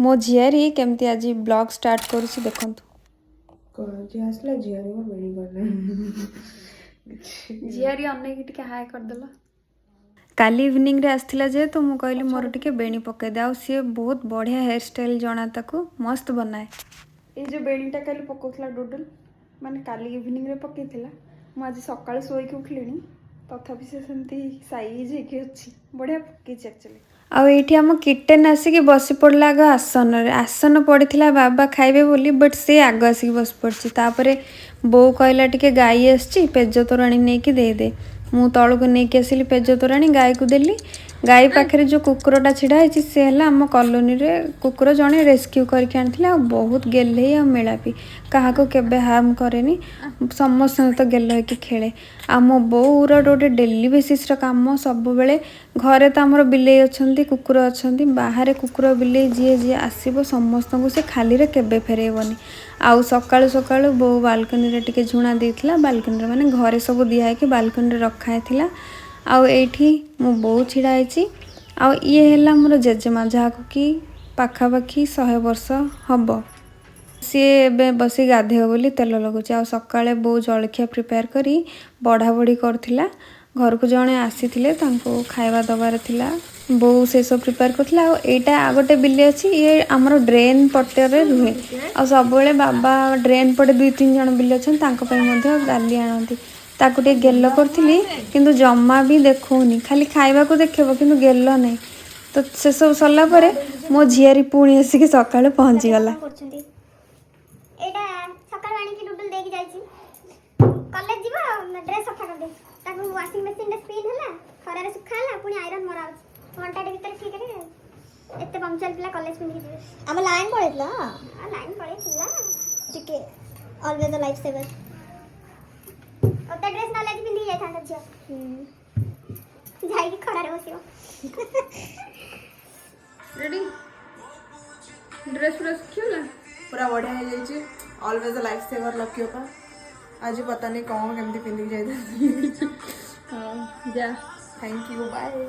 ମୋ ଝିଆରୀ କେମିତି ଆଜି ବ୍ଲଗ୍ ଷ୍ଟାର୍ଟ କରୁଛି ଦେଖନ୍ତୁ। କଣ ଯିଏ ଆସିଲା, ଝିଆରୀ ମୋ ମିଳିଗଲା। ଝିଆରୀ ଅନେଇକି ଟିକେ ହାଏ କରିଦେଲା। କାଲି ଇଭିନିଂରେ ଆସିଥିଲା ଯେହେତୁ ମୁଁ କହିଲି ମୋର ଟିକେ ବେଣୀ ପକେଇଦେ। ଆଉ ସିଏ ବହୁତ ବଢ଼ିଆ ହେୟାର ଷ୍ଟାଇଲ୍ ଜଣା ତାକୁ, ମସ୍ତ ବନାଏ। ଏଇ ଯେଉଁ ବେଣୀଟା କାଲି ପକାଉଥିଲା ଡୁଡୁଲ, ମାନେ କାଲି ଇଭିନିଂରେ ପକେଇଥିଲା, ମୁଁ ଆଜି ସକାଳୁ ଶୋଇକି ଉଠିଲିଣି, ତଥାପି ସେ ସେମିତି ସାଇଜ୍ ହେଇକି ଅଛି। ବଢ଼ିଆ ପକେଇଛି ଆକ୍ଚୁଆଲି। ଆଉ ଏଇଠି ଆମ କିଟେନ୍ ଆସିକି ବସି ପଡ଼ିଲା ଆଗ ଆସନରେ। ଆସନ ପଡ଼ିଥିଲା ବାବା ଖାଇବେ ବୋଲି, ବଟ୍ ସେ ଆଗ ଆସିକି ବସି ପଡ଼ିଛି। ତାପରେ ବୋଉ କହିଲା, ଟିକେ ଗାଈ ଆସିଛି, ପେଜ ତୋରାଣୀ ନେଇକି ଦେଇଦେ। ମୁଁ ତଳକୁ ନେଇକି ଆସିଲି ପେଜ ତୋରାଣୀ, ଗାଈକୁ ଦେଲି। ଗାଈ ପାଖରେ ଯେଉଁ କୁକୁରଟା ଛିଡ଼ା ହେଇଛି, ସେ ହେଲା ଆମ କଲୋନୀରେ କୁକୁର, ଜଣେ ରେସ୍କ୍ୟୁ କରିକି ଆଣିଥିଲେ। ଆଉ ବହୁତ ଗେହ୍ଲେଇ ଆଉ ମେଳାପି, କାହାକୁ କେବେ ହାର୍ମ କରେନି, ସମସ୍ତଙ୍କ ସହିତ ଗେଲ ହେଇକି ଖେଳେ। ଆଉ ମୋ ବୋଉର ଗୋଟେ ଡେଲି ବେସିସ୍ର କାମ, ସବୁବେଳେ ଘରେ ତ ଆମର ବିଲେଇ ଅଛନ୍ତି, କୁକୁର ଅଛନ୍ତି, ବାହାରେ କୁକୁର ବିଲେଇ ଯିଏ ଯିଏ ଆସିବ, ସମସ୍ତଙ୍କୁ ସେ ଖାଲିରେ କେବେ ଫେରେଇବନି। ଆଉ ସକାଳୁ ସକାଳୁ ବୋଉ ବାଲକୋନିରେ ଟିକେ ଝୁଣା ଦେଇଥିଲା। ବାଲକୋନିରେ ମାନେ ଘରେ ସବୁ ଦିଆ ହେଇକି ବାଲକୋନିରେ ରଖା ହେଇଥିଲା। ଆଉ ଏଇଠି ମୋ ବୋଉ ଛିଡ଼ା ହେଇଛି। ଆଉ ଇଏ ହେଲା ମୋର ଜେଜେମା, ଯାହାକୁ କି ପାଖାପାଖି 100 ବର୍ଷ ହବ। ସିଏ ଏବେ ବସି ଗାଧେଇବ ବୋଲି ତେଲ ଲଗାଉଛି। ଆଉ ସକାଳେ ବୋଉ ଜଳଖିଆ ପ୍ରିପେୟାର କରି ବଢ଼ା ବଢ଼ି କରୁଥିଲା। ଘରକୁ ଜଣେ ଆସିଥିଲେ, ତାଙ୍କୁ ଖାଇବା ଦେବାର ଥିଲା, ବୋଉ ସେସବୁ ପ୍ରିପେୟାର କରୁଥିଲା। ଆଉ ଏଇଟା ଆଉ ଗୋଟେ ବିଲେଇ ଅଛି, ଇଏ ଆମର ଡ୍ରେନ୍ ପଟରେ ରୁହେ। ଆଉ ସବୁବେଳେ ବାବା ଡ୍ରେନ୍ ପଟେ ଦୁଇ ତିନି ଜଣ ବିଲେଇ ଅଛନ୍ତି, ତାଙ୍କ ପାଇଁ ମଧ୍ୟ ଗାଲି ଆଣନ୍ତି। ତାକୁ ଟିକେ ଗେଲ କରୁଥିଲି, କିନ୍ତୁ ଜମା ବି ଦେଖଉନି। ଖାଲି ଖାଇବାକୁ ଦେଖେଇବ, କିନ୍ତୁ ଗେଲ ନାହିଁ। ତ ସେସବୁ ସରିଲା ପରେ ମୋ ଝିଆରୀ ପୁଣି ଆସିକି ସକାଳୁ ପହଞ୍ଚିଗଲା। କଣ କରୁଛନ୍ତି? ଏଇଟା ସକାଳୁ ଆଣିକି ଡୁଡୁଲ ଦେଇକି ଯାଇଛି, କଲେଜ ଯିବ, ଡ୍ରେସ୍ ସଫା କରିଦେ। ତାକୁ ୱାସିଂ ମେସିନରେ ସ୍ପିନ୍ ହେଲା, ଖରାରେ ଶୁଖା ହେଲା, ପୁଣି ଆଇରନ୍ ମରା ହଉଛି। ଘଣ୍ଟାଟେ ଭିତରେ ଠିକ୍ ହେଲେ ଏତେ ପଙ୍କ୍ଚୁଆଲ ପିଲା କଲେଜ ପିନ୍ଧିକି ଯିବେ। ଆମ ଲାଇନ୍ ପଳେଇଥିଲା। ଆଉ ଲାଇନ୍ ପଳେଇଥିଲା। ଟିକେ ଅଲୱେଜ୍ ଲାଇଫ୍ ସେଭର। ଓଦା ଡ୍ରେସ୍ ନହେଲେ ଆଜି ପିନ୍ଧିକି ଯାଇଥାନ୍ତା ଝିଅ, ଯାଇକି ଖରାରେ ବସିବ। ରେଡି? ଡ୍ରେସ୍ ପୁରା ଶୁଖିଗଲା। ପୁରା ବଢ଼ିଆ ହେଇଯାଇଛି। ଅଲୱେଜ୍ ଲାଇଫ୍ ସେଭର ଲକି ଅପା। ଆଜି ପତା ନାହିଁ କ'ଣ କେମିତି ପିନ୍ଧିକି ଯାଇଥାନ୍ତି। ହଁ, ଯା। Thank you, bye.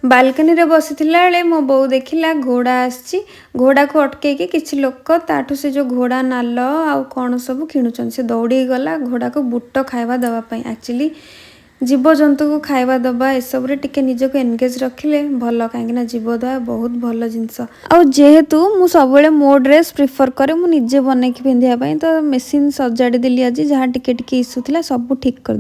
ବାଲକୋନିରେ ବସିଥିଲା ବେଳେ ମୋ ବୋଉ ଦେଖିଲା ଘୋଡ଼ା ଆସିଛି। ଘୋଡ଼ାକୁ ଅଟକେଇକି କିଛି ଲୋକ ତାଠୁ ସେ ଯେଉଁ ଘୋଡ଼ା ନାଲ ଆଉ କ'ଣ ସବୁ କିଣୁଛନ୍ତି। ସେ ଦୌଡ଼ିକି ଗଲା ଘୋଡ଼ାକୁ ବୁଟ ଖାଇବା ଦେବା ପାଇଁ। ଆକ୍ଚୁଆଲି ଜୀବଜନ୍ତୁକୁ ଖାଇବା ଦେବା, ଏସବୁରେ ଟିକେ ନିଜକୁ ଏନଗେଜ୍ ରଖିଲେ ଭଲ, କାହିଁକିନା ଜୀବଦୟା ବହୁତ ଭଲ ଜିନିଷ। ଆଉ ଯେହେତୁ ମୁଁ ସବୁବେଳେ ମୋ ଡ୍ରେସ୍ ପ୍ରିଫର୍ କରେ ମୁଁ ନିଜେ ବନେଇକି ପିନ୍ଧିବା ପାଇଁ, ତ ମେସିନ୍ ସଜାଡ଼ି ଦେଲି ଆଜି। ଯାହା ଟିକେ ଟିକେ ଇସ୍ୟୁ ଥିଲା, ସବୁ ଠିକ୍ କରିଦେଲି।